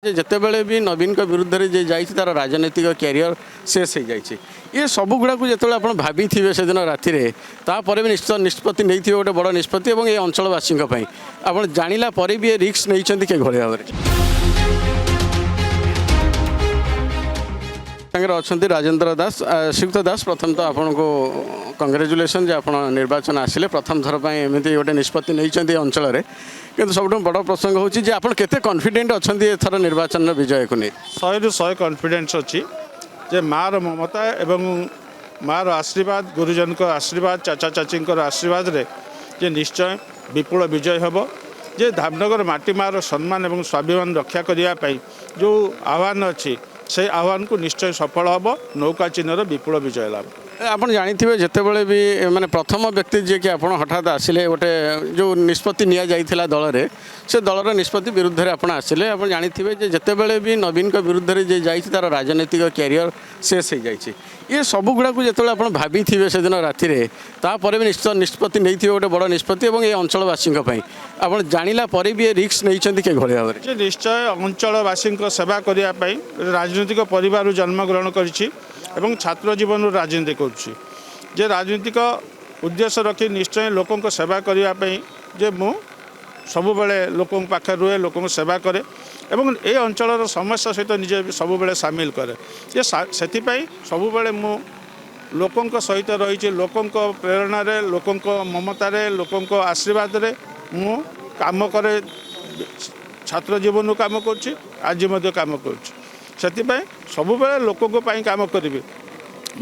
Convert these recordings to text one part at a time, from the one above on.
ଯେ ଯେତେବେଳେ ବି ନବୀନଙ୍କ ବିରୁଦ୍ଧରେ ଯିଏ ଯାଇଛି, ତାର ରାଜନୈତିକ କ୍ୟାରିୟର ଶେଷ ହେଇଯାଇଛି। ଏ ସବୁଗୁଡ଼ାକୁ ଯେତେବେଳେ ଆପଣ ଭାବିଥିବେ ସେଦିନ ରାତିରେ, ତାପରେ ବି ନିଶ୍ଚୟ ନିଷ୍ପତ୍ତି ନେଇଥିବେ, ଗୋଟେ ବଡ଼ ନିଷ୍ପତ୍ତି, ଏବଂ ଏ ଅଞ୍ଚଳବାସୀଙ୍କ ପାଇଁ ଆପଣ ଜାଣିଲା ପରେ ବି ଏ ରିସ୍କ ନେଇଛନ୍ତି କିଭଳି ଭାବରେ? ସାଙ୍ଗରେ ଅଛନ୍ତି ରାଜେନ୍ଦ୍ର ଦାସ। ଶ୍ରୀଯୁକ୍ତ ଦାସ, ପ୍ରଥମ ତ ଆପଣଙ୍କୁ କଂଗ୍ରାଚୁଲେସନ୍ ଯେ ଆପଣ ନିର୍ବାଚନ ଆସିଲେ, ପ୍ରଥମ ଥର ପାଇଁ ଏମିତି ଗୋଟେ ନିଷ୍ପତ୍ତି ନେଇଛନ୍ତି ଏ ଅଞ୍ଚଳରେ। କିନ୍ତୁ ସବୁଠୁ ବଡ଼ ପ୍ରସଙ୍ଗ ହେଉଛି ଯେ ଆପଣ କେତେ କନଫିଡେଣ୍ଟ ଅଛନ୍ତି ଏଥର ନିର୍ବାଚନର ବିଜୟକୁ ନେଇ? 100ରୁ 100 କନଫିଡେନ୍ସ ଅଛି ଯେ ମାଆର ମମତା ଏବଂ ମାଆର ଆଶୀର୍ବାଦ, ଗୁରୁଜନଙ୍କ ଆଶୀର୍ବାଦ, ଚାଚା ଚାଚୀଙ୍କର ଆଶୀର୍ବାଦରେ ଯେ ନିଶ୍ଚୟ ବିପୁଳ ବିଜୟ ହେବ, ଯେ ଧାମନଗର ମାଟି ମାଆର ସମ୍ମାନ ଏବଂ ସ୍ୱାଭିମାନ ରକ୍ଷା କରିବା ପାଇଁ ଯେଉଁ ଆହ୍ୱାନ ଅଛି, ସେଇ ଆହ୍ୱାନକୁ ନିଶ୍ଚୟ ସଫଳ ହେବ, ନୌକା ଚିହ୍ନର ବିପୁଳ ବିଜୟ ଲାଭ। ଆପଣ ଜାଣିଥିବେ, ଯେତେବେଳେ ବି ମାନେ ପ୍ରଥମ ବ୍ୟକ୍ତି ଯିଏକି ଆପଣ ହଠାତ୍ ଆସିଲେ, ଗୋଟେ ଯେଉଁ ନିଷ୍ପତ୍ତି ନିଆଯାଇଥିଲା ଦଳରେ, ସେ ଦଳର ନିଷ୍ପତ୍ତି ବିରୁଦ୍ଧରେ ଆପଣ ଆସିଲେ। ଆପଣ ଜାଣିଥିବେ ଯେ ଯେତେବେଳେ ବି ନବୀନଙ୍କ ବିରୁଦ୍ଧରେ ଯିଏ ଯାଇଛି, ତାର ରାଜନୈତିକ କ୍ୟାରିୟର ଶେଷ ହେଇଯାଇଛି। ଏ ସବୁଗୁଡ଼ାକୁ ଯେତେବେଳେ ଆପଣ ଭାବିଥିବେ ସେଦିନ ରାତିରେ, ତାପରେ ବି ନିଶ୍ଚୟ ନିଷ୍ପତ୍ତି ନେଇଥିବେ, ଗୋଟେ ବଡ଼ ନିଷ୍ପତ୍ତି, ଏବଂ ଏ ଅଞ୍ଚଳବାସୀଙ୍କ ପାଇଁ ଆପଣ ଜାଣିଲା ପରେ ବି ଏ ରିସ୍କ ନେଇଛନ୍ତି କିଭଳି ଭାବରେ? ଯେ ନିଶ୍ଚୟ ଅଞ୍ଚଳବାସୀଙ୍କ ସେବା କରିବା ପାଇଁ ରାଜନୈତିକ ପରିବାରରୁ ଜନ୍ମଗ୍ରହଣ କରିଛି ଏବଂ ଛାତ୍ର ଜୀବନରୁ ରାଜନୀତି କରୁଛି, ଯେ ରାଜନୈତିକ ଉଦ୍ଦେଶ୍ୟ ରଖି ନିଶ୍ଚୟ ଲୋକଙ୍କ ସେବା କରିବା ପାଇଁ ଯେ ମୁଁ ସବୁବେଳେ ଲୋକଙ୍କ ପାଖରେ ରୁହେ, ଲୋକଙ୍କ ସେବା କରେ ଏବଂ ଏ ଅଞ୍ଚଳର ସମସ୍ୟା ସହିତ ନିଜେ ସବୁବେଳେ ସାମିଲ କରେ, ଯେ ସେଥିପାଇଁ ସବୁବେଳେ ମୁଁ ଲୋକଙ୍କ ସହିତ ରହିଛି। ଲୋକଙ୍କ ପ୍ରେରଣାରେ, ଲୋକଙ୍କ ମମତାରେ, ଲୋକଙ୍କ ଆଶୀର୍ବାଦରେ ମୁଁ କାମ କରେ। ଛାତ୍ର ଜୀବନରୁ କାମ କରୁଛି, ଆଜି ମଧ୍ୟ କାମ କରୁଛି। ସେଥିପାଇଁ ସବୁବେଳେ ଲୋକଙ୍କ ପାଇଁ କାମ କରିବି।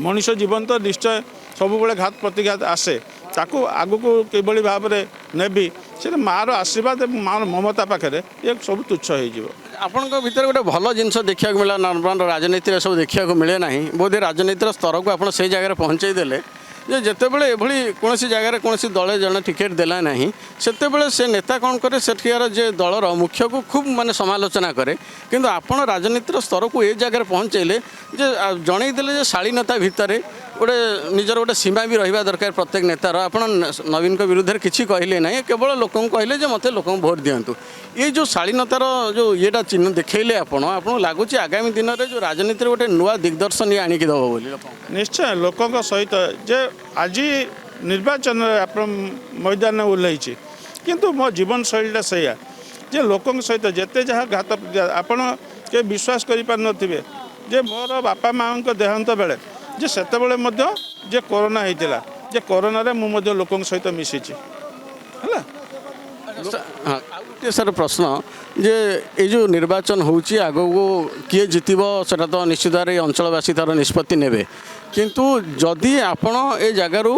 ମଣିଷ ଜୀବନ ତ ନିଶ୍ଚୟ ସବୁବେଳେ ଘାତ ପ୍ରତିଘାତ ଆସେ, ତାକୁ ଆଗକୁ କିଭଳି ଭାବରେ ନେବି, ସେଟା ମାଆର ଆଶୀର୍ବାଦ ଏବଂ ମାଆର ମମତା ପାଖରେ ଏ ସବୁ ତୁଚ୍ଛ ହେଇଯିବ। ଆପଣଙ୍କ ଭିତରେ ଗୋଟେ ଭଲ ଜିନିଷ ଦେଖିବାକୁ ମିଳିଲା। ନର୍ମାଲ ରାଜନୀତିରେ ସବୁ ଦେଖିବାକୁ ମିଳେ ନାହିଁ। ବୋଧେ ରାଜନୀତିର ସ୍ତରକୁ ଆପଣ ସେଇ ଜାଗାରେ ପହଞ୍ଚେଇ ଦେଲେ ଯେ ଯେତେବେଳେ ଏଭଳି କୌଣସି ଜାଗାରେ କୌଣସି ଦଳେ ଜଣେ ଟିକେଟ୍ ଦେଲା ନାହିଁ, ସେତେବେଳେ ସେ ନେତା କ'ଣ କରେ? ସେଠିକାର ଯେ ଦଳର ମୁଖ୍ୟକୁ ଖୁବ୍ ମାନେ ସମାଲୋଚନା କରେ। କିନ୍ତୁ ଆପଣ ରାଜନୀତିର ସ୍ତରକୁ ଏ ଜାଗାରେ ପହଞ୍ଚେଇଲେ ଯେ ଜଣେଇ ଦେଲେ ଯେ ଶାଳୀନତା ଭିତରେ ଗୋଟେ ନିଜର ଗୋଟେ ସୀମା ବି ରହିବା ଦରକାର ପ୍ରତ୍ୟେକ ନେତାର। ଆପଣ ନବୀନଙ୍କ ବିରୁଦ୍ଧରେ କିଛି କହିଲେ ନାହିଁ, କେବଳ ଲୋକଙ୍କୁ କହିଲେ ଯେ ମୋତେ ଲୋକଙ୍କୁ ଭୋଟ ଦିଅନ୍ତୁ। ଏଇ ଯେଉଁ ଶାଳୀନତାର ଯେଉଁ ଇଏଟା ଚିହ୍ନ ଦେଖେଇଲେ ଆପଣ, ଆପଣଙ୍କୁ ଲାଗୁଛି ଆଗାମୀ ଦିନରେ ଯେଉଁ ରାଜନୀତିରେ ଗୋଟେ ନୂଆ ଦିଗ୍ଦର୍ଶନ ଇଏ ଆଣିକି ଦେବ ବୋଲି ଲୋକଙ୍କୁ? ନିଶ୍ଚୟ ଲୋକଙ୍କ ସହିତ ଯେ ଆଜି ନିର୍ବାଚନରେ ଆପଣ ମଇଦାନରେ ଓହ୍ଲେଇଛି, କିନ୍ତୁ ମୋ ଜୀବନଶୈଳୀଟା ସେଇଆ ଯେ ଲୋକଙ୍କ ସହିତ ଯେତେ ଯାହା ଘାତ, ଆପଣ କେବେ ବିଶ୍ୱାସ କରିପାରୁନଥିବେ ଯେ ମୋର ବାପା ମାଆଙ୍କ ଦେହାନ୍ତ ବେଳେ ଯେ ସେତେବେଳେ ମଧ୍ୟ ଯେ କରୋନା ହେଇଥିଲା, ଯେ କରୋନାରେ ମୁଁ ମଧ୍ୟ ଲୋକଙ୍କ ସହିତ ମିଶିଛି ହେଲା। ହଁ, ଆଉ ଗୋଟିଏ ସାର୍ ପ୍ରଶ୍ନ ଯେ ଏଇ ଯେଉଁ ନିର୍ବାଚନ ହେଉଛି, ଆଗକୁ କିଏ ଜିତିବ ସେଟା ତ ନିଶ୍ଚିତ ଭାବରେ ଏଇ ଅଞ୍ଚଳବାସୀ ତା'ର ନିଷ୍ପତ୍ତି ନେବେ। କିନ୍ତୁ ଯଦି ଆପଣ ଏ ଜାଗାରୁ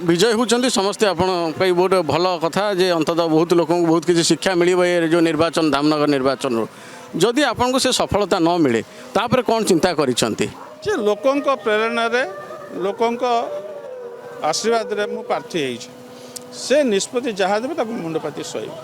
ବିଜୟ ହେଉଛନ୍ତି, ସମସ୍ତେ ଆପଣ ପାଇଁ ବହୁତ ଭଲ କଥା ଯେ ଅନ୍ତତଃ ବହୁତ ଲୋକଙ୍କୁ ବହୁତ କିଛି ଶିକ୍ଷା ମିଳିବ ଏ ଯେଉଁ ନିର୍ବାଚନ, ଧାମନଗର ନିର୍ବାଚନରୁ। ଯଦି ଆପଣଙ୍କୁ ସେ ସଫଳତା ନ ମିଳେ, ତାପରେ କ'ଣ ଚିନ୍ତା କରିଛନ୍ତି? ଯେ ଲୋକଙ୍କ ପ୍ରେରଣାରେ, ଲୋକଙ୍କ ଆଶୀର୍ବାଦରେ ମୁଁ ପ୍ରାର୍ଥୀ ହେଇଛି। ସେ ନିଷ୍ପତ୍ତି ଯାହା ଦେବେ, ତାକୁ ମୁଣ୍ଡପାତି ସହିବି।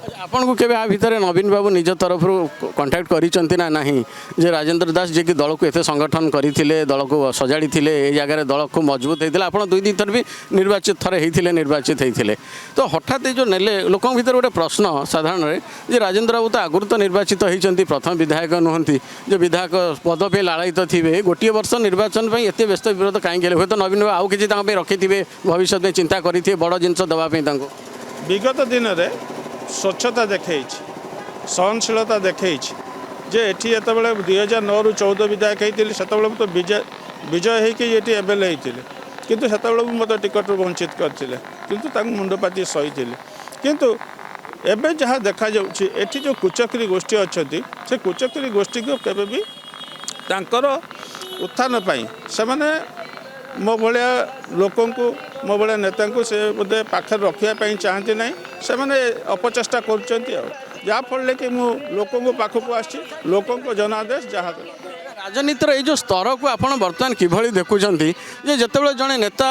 ଆପଣଙ୍କୁ କେବେ ଆ ଭିତରେ ନବୀନ ବାବୁ ନିଜ ତରଫରୁ କଣ୍ଟାକ୍ଟ କରିଛନ୍ତି ନା ନାହିଁ, ଯେ ରାଜେନ୍ଦ୍ର ଦାସ ଯିଏକି ଦଳକୁ ଏତେ ସଂଗଠନ କରିଥିଲେ, ଦଳକୁ ସଜାଡ଼ିଥିଲେ, ଏଇ ଜାଗାରେ ଦଳ ଖୁବ୍ ମଜବୁତ ହେଇଥିଲା, ଆପଣ ଦୁଇ ଦୁଇ ଥର ବି ନିର୍ବାଚିତ ଥରେ ହେଇଥିଲେ, ନିର୍ବାଚିତ ହେଇଥିଲେ, ତ ହଠାତ୍ ଏଇ ଯେଉଁ ନେଲେ, ଲୋକଙ୍କ ଭିତରେ ଗୋଟେ ପ୍ରଶ୍ନ ସାଧାରଣରେ ଯେ ରାଜେନ୍ଦ୍ର ବାବୁ ତ ଆଗରୁ ତ ନିର୍ବାଚିତ ହେଇଛନ୍ତି, ପ୍ରଥମ ବିଧାୟକ ନୁହନ୍ତି ଯେ ବିଧାୟକ ପଦ ପାଇଁ ଲାଳାୟିତ ଥିବେ, ଗୋଟିଏ ବର୍ଷ ନିର୍ବାଚନ ପାଇଁ ଏତେ ବ୍ୟସ୍ତ ବିବ୍ରତ କାହିଁକି ହେଲେ? ହୁଏତ ନବୀନ ବାବୁ ଆଉ କିଛି ତାଙ୍କ ପାଇଁ ରଖିଥିବେ, ଭବିଷ୍ୟତ ପାଇଁ ଚିନ୍ତା କରିଥିବେ, ବଡ଼ ଜିନିଷ ଦେବା ପାଇଁ ତାଙ୍କୁ। ବିଗତ ଦିନରେ ସ୍ୱଚ୍ଛତା ଦେଖେଇଛି, ସହନଶୀଳତା ଦେଖେଇଛି, ଯେ ଏଠି ଯେତେବେଳେ 2009ରୁ 14 ବିଧାୟକ ହେଇଥିଲି, ସେତେବେଳେ ମୁଁ ତ ବିଜୟ ହେଇକି ଏଠି ଏମ୍ ଏଲ୍ ଏ ହେଇଥିଲି, କିନ୍ତୁ ସେତେବେଳେ ବି ମୋତେ ଟିକଟରୁ ବଞ୍ଚିତ କରିଥିଲେ, କିନ୍ତୁ ତାଙ୍କୁ ମୁଣ୍ଡପାତି ସହିଥିଲି। କିନ୍ତୁ ଏବେ ଯାହା ଦେଖାଯାଉଛି, ଏଠି ଯେଉଁ କୁଚକ୍ରୀ ଗୋଷ୍ଠୀ ଅଛନ୍ତି, ସେ କୁଚକ୍ରୀ ଗୋଷ୍ଠୀକୁ କେବେ ବି ତାଙ୍କର ଉତ୍ଥାନ ପାଇଁ ସେମାନେ ମୋ ଭଳିଆ ଲୋକଙ୍କୁ, ମୋ ଭଳିଆ ନେତାଙ୍କୁ ସେ ବୋଧେ ପାଖରେ ରଖିବା ପାଇଁ ଚାହାନ୍ତି ନାହିଁ। ସେମାନେ ଅପଚେଷ୍ଟା କରୁଛନ୍ତି, ଆଉ ଯାହାଫଳରେ କି ମୁଁ ଲୋକଙ୍କ ପାଖକୁ ଆସିଛି, ଲୋକଙ୍କ ଜନାଦେଶ ଯାହା ରାଜନୀତିର ଏଇ ଯେଉଁ ସ୍ତରକୁ ଆପଣ ବର୍ତ୍ତମାନ କିଭଳି ଦେଖୁଛନ୍ତି ଯେ ଯେତେବେଳେ ଜଣେ ନେତା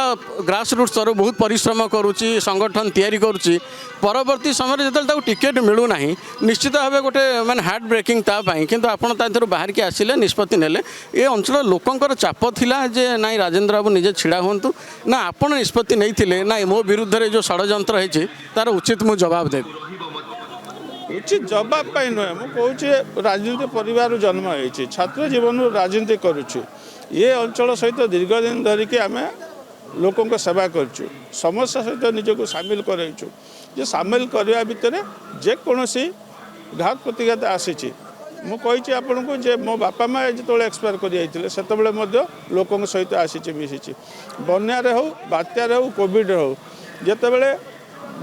ଗ୍ରାସ ରୁଟ୍ ସ୍ତରରୁ ବହୁତ ପରିଶ୍ରମ କରୁଛି, ସଂଗଠନ ତିଆରି କରୁଛି, ପରବର୍ତ୍ତୀ ସମୟରେ ଯେତେବେଳେ ତାକୁ ଟିକେଟ୍ ମିଳୁନାହିଁ, ନିଶ୍ଚିତ ଭାବେ ଗୋଟେ ମାନେ ହାର୍ଟ ବ୍ରେକିଂ ତା ପାଇଁ। କିନ୍ତୁ ଆପଣ ତା ଭିତରୁ ବାହାରିକି ଆସିଲେ, ନିଷ୍ପତ୍ତି ନେଲେ। ଏ ଅଞ୍ଚଳର ଲୋକଙ୍କର ଚାପ ଥିଲା ଯେ ନାଇଁ, ରାଜେନ୍ଦ୍ର ବାବୁ ନିଜେ ଛିଡ଼ା ହୁଅନ୍ତୁ, ନା ଆପଣ ନିଷ୍ପତ୍ତି ନେଇଥିଲେ, ନାଇଁ, ମୋ ବିରୁଦ୍ଧରେ ଯେଉଁ ଷଡ଼ଯନ୍ତ୍ର ହେଇଛି ତାର ଉଚିତ ମୁଁ ଜବାବ ଦେବି? ଉଚିତ ଜବାବ ପାଇଁ ନୁହେଁ, ମୁଁ କହୁଛି ରାଜନୀତି ପରିବାରରୁ ଜନ୍ମ ହେଇଛି, ଛାତ୍ର ଜୀବନରୁ ରାଜନୀତି କରୁଛୁ। ଏ ଅଞ୍ଚଳ ସହିତ ଦୀର୍ଘ ଦିନ ଧରିକି ଆମେ ଲୋକଙ୍କ ସେବା କରୁଛୁ, ସମସ୍ୟା ସହିତ ନିଜକୁ ସାମିଲ କରାଇଛୁ। ଯେ ସାମିଲ କରିବା ଭିତରେ ଯେକୌଣସି ଘାତ ପ୍ରତିଘାତ ଆସିଛି, ମୁଁ କହିଛି ଆପଣଙ୍କୁ ଯେ ମୋ ବାପା ମା' ଯେତେବେଳେ ଏକ୍ସପାୟାର କରିଯାଇଥିଲେ ସେତେବେଳେ ମଧ୍ୟ ଲୋକଙ୍କ ସହିତ ଆସିଛି, ମିଶିଛି। ବନ୍ୟାରେ ହେଉ, ବାତ୍ୟାରେ ହେଉ, କୋଭିଡ଼ରେ ହେଉ, ଯେତେବେଳେ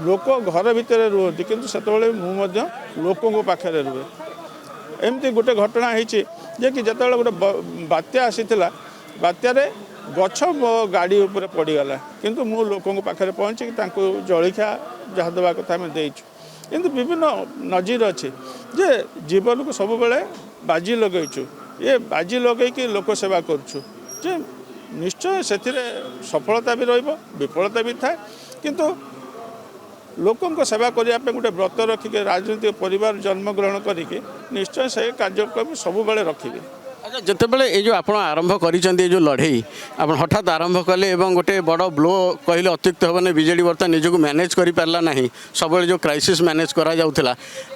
ଲୋକ ଘର ଭିତରେ ରୁହନ୍ତି କିନ୍ତୁ ସେତେବେଳେ ମୁଁ ମଧ୍ୟ ଲୋକଙ୍କ ପାଖରେ ରୁହେ। ଏମିତି ଗୋଟେ ଘଟଣା ହେଇଛି ଯେ କି ଯେତେବେଳେ ଗୋଟେ ବାତ୍ୟା ଆସିଥିଲା, ବାତ୍ୟାରେ ଗଛ ମୋ ଗାଡ଼ି ଉପରେ ପଡ଼ିଗଲା, କିନ୍ତୁ ମୁଁ ଲୋକଙ୍କ ପାଖରେ ପହଞ୍ଚିକି ତାଙ୍କୁ ଜଳଖିଆ ଯାହା ଦେବା କଥା ଆମେ ଦେଇଛୁ। ଏମିତି ବିଭିନ୍ନ ନଜିର ଅଛି ଯେ ଜୀବନକୁ ସବୁବେଳେ ବାଜି ଲଗେଇଛୁ, ଏ ବାଜି ଲଗେଇକି ଲୋକ ସେବା କରୁଛୁ। ଯେ ନିଶ୍ଚୟ ସେଥିରେ ସଫଳତା ବି ରହିବ, ବିଫଳତା ବି ଥାଏ, କିନ୍ତୁ ଲୋକଙ୍କ ସେବା କରିବା ପାଇଁ ଗୋଟେ ବ୍ରତ ରଖିକି ରାଜନୈତିକ ପରିବାର ଜନ୍ମଗ୍ରହଣ କରିକି ନିଶ୍ଚୟ ସେ କାର୍ଯ୍ୟକ୍ରମ ସବୁବେଳେ ରଖିବେ। ଆଚ୍ଛା, ଯେତେବେଳେ ଏଇ ଯେଉଁ ଆପଣ ଆରମ୍ଭ କରିଛନ୍ତି ଏ ଯେଉଁ ଲଢ଼େଇ, ଆପଣ ହଠାତ୍ ଆରମ୍ଭ କଲେ ଏବଂ ଗୋଟେ ବଡ଼ ବ୍ଲୋ କହିଲେ ଅତ୍ୟୁକ୍ତି ହେବନି, ବିଜେଡ଼ି ବର୍ତ୍ତମାନ ନିଜକୁ ମ୍ୟାନେଜ୍ କରିପାରିଲା ନାହିଁ, ସବୁବେଳେ ଯେଉଁ କ୍ରାଇସିସ୍ ମ୍ୟାନେଜ୍ କରାଯାଉଥିଲା,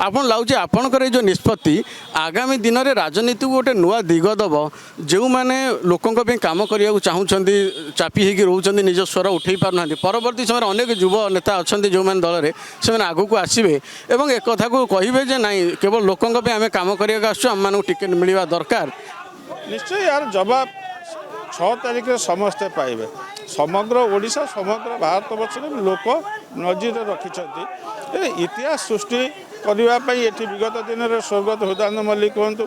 ଆପଣ ଲାଗୁଛି ଆପଣଙ୍କର ଏଇ ଯେଉଁ ନିଷ୍ପତ୍ତି ଆଗାମୀ ଦିନରେ ରାଜନୀତିକୁ ଗୋଟେ ନୂଆ ଦିଗ ଦେବ? ଯେଉଁମାନେ ଲୋକଙ୍କ ପାଇଁ କାମ କରିବାକୁ ଚାହୁଁଛନ୍ତି, ଚାପି ହେଇକି ରହୁଛନ୍ତି, ନିଜ ସ୍ୱର ଉଠେଇ ପାରୁନାହାନ୍ତି, ପରବର୍ତ୍ତୀ ସମୟରେ ଅନେକ ଯୁବ ନେତା ଅଛନ୍ତି ଯେଉଁମାନେ ଦଳରେ, ସେମାନେ ଆଗକୁ ଆସିବେ ଏବଂ ଏକଥାକୁ କହିବେ ଯେ ନାଇଁ, କେବଳ ଲୋକଙ୍କ ପାଇଁ ଆମେ କାମ କରିବାକୁ ଆସୁଛୁ, ଆମମାନଙ୍କୁ ଟିକେଟ୍ ମିଳିବା ଦରକାର। ନିଶ୍ଚୟ ଏହାର ଜବାବ 6 ତାରିଖରେ ସମସ୍ତେ ପାଇବେ। ସମଗ୍ର ଓଡ଼ିଶା, ସମଗ୍ର ଭାରତବର୍ଷରେ ଲୋକ ନଜିର ରଖିଛନ୍ତି। ଏ ଇତିହାସ ସୃଷ୍ଟି କରିବା ପାଇଁ ଏଠି ବିଗତ ଦିନରେ ସ୍ୱର୍ଗତ ହୃଦାନନ୍ଦ ମଲ୍ଲିକ ହୁଅନ୍ତୁ,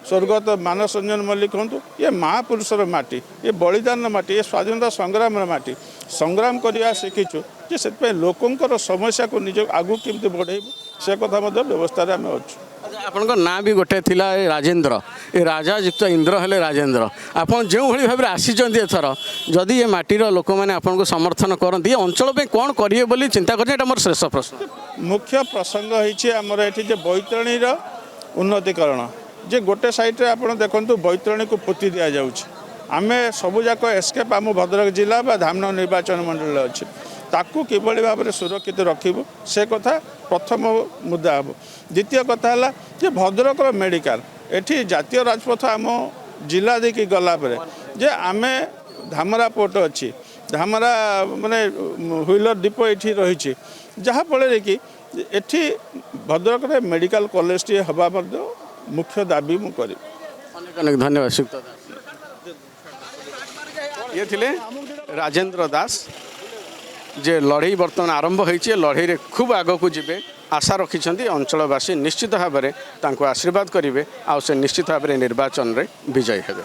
ସ୍ୱର୍ଗତ ମାନସ ରଞ୍ଜନ ମଲ୍ଲିକ ହୁଅନ୍ତୁ, ଇଏ ମହାପୁରୁଷର ମାଟି, ଏ ବଳିଦାନର ମାଟି, ଏ ସ୍ୱାଧୀନତା ସଂଗ୍ରାମର ମାଟି। ସଂଗ୍ରାମ କରିବା ଶିଖିଛୁ ଯେ ସେଥିପାଇଁ ଲୋକଙ୍କର ସମସ୍ୟାକୁ ନିଜ ଆଗକୁ କେମିତି ବଢ଼େଇବୁ ସେ କଥା ମଧ୍ୟ ବ୍ୟବସ୍ଥାରେ ଆମେ ଅଛୁ। ଆଚ୍ଛା, ଆପଣଙ୍କ ନାଁ ବି ଗୋଟେ ଥିଲା ଏ ରାଜେନ୍ଦ୍ର, ଏ ରାଜା ଯୁକ୍ତ ଇନ୍ଦ୍ର ହେଲେ ରାଜେନ୍ଦ୍ର। ଆପଣ ଯେଉଁଭଳି ଭାବରେ ଆସିଛନ୍ତି ଏଥର, ଯଦି ଏ ମାଟିର ଲୋକମାନେ ଆପଣଙ୍କୁ ସମର୍ଥନ କରନ୍ତି, ଏ ଅଞ୍ଚଳ ପାଇଁ କ'ଣ କରିବେ ବୋଲି ଚିନ୍ତା କରିଛନ୍ତି? ଏଇଟା ମୋର ଶେଷ ପ୍ରଶ୍ନ। ମୁଖ୍ୟ ପ୍ରସଙ୍ଗ ହେଇଛି ଆମର ଏଠି ଯେ ବୈତରଣୀର ଉନ୍ନତିକରଣ। ଯେ ଗୋଟେ ସାଇଡ଼ରେ ଆପଣ ଦେଖନ୍ତୁ ବୈତରଣୀକୁ ପୋତି ଦିଆଯାଉଛି, ଆମେ ସବୁଯାକ ଏସ୍କେପ୍ ଆମ ଭଦ୍ରକ ଜିଲ୍ଲା ବା ଧାମନଗର ନିର୍ବାଚନ ମଣ୍ଡଳୀରେ ଅଛି, ତାକୁ କିଭଳି ଭାବରେ ସୁରକ୍ଷିତ ରଖିବୁ ସେ କଥା ପ୍ରଥମ ମୁଦ୍ଦା ହେବ। ଦ୍ୱିତୀୟ କଥା ହେଲା ଯେ ଭଦ୍ରକର ମେଡ଼ିକାଲ ଏଠି ଜାତୀୟ ରାଜପଥ ଆମ ଜିଲ୍ଲା ଦେଇକି ଗଲା ପରେ ଯେ ଆମେ ଧାମରା ପୋର୍ଟ ଅଛି, ଧାମରା ମାନେ ହ୍ୱିଲର ଡିପୋ ଏଠି ରହିଛି, ଯାହାଫଳରେ କି ଏଠି ଭଦ୍ରକରେ ମେଡ଼ିକାଲ କଲେଜଟିଏ ହେବା ମଧ୍ୟ ମୁଖ୍ୟ ଦାବି ମୁଁ କରିବି। ଅନେକ ଅନେକ ଧନ୍ୟବାଦ ଶ୍ରୀଯୁକ୍ତ ଦାସ। ଇଏ ଥିଲେ ରାଜେନ୍ଦ୍ର ଦାସ, ଯେ ଲଢ଼େଇ ବର୍ତ୍ତମାନ ଆରମ୍ଭ ହୋଇଛି, ଏ ଲଢ଼େଇରେ ଖୁବ୍ ଆଗକୁ ଯିବେ ଆଶା ରଖିଛନ୍ତି। ଅଞ୍ଚଳବାସୀ ନିଶ୍ଚିତ ଭାବରେ ତାଙ୍କୁ ଆଶୀର୍ବାଦ କରିବେ ଆଉ ସେ ନିଶ୍ଚିତ ଭାବରେ ନିର୍ବାଚନରେ ବିଜୟୀ ହେବେ।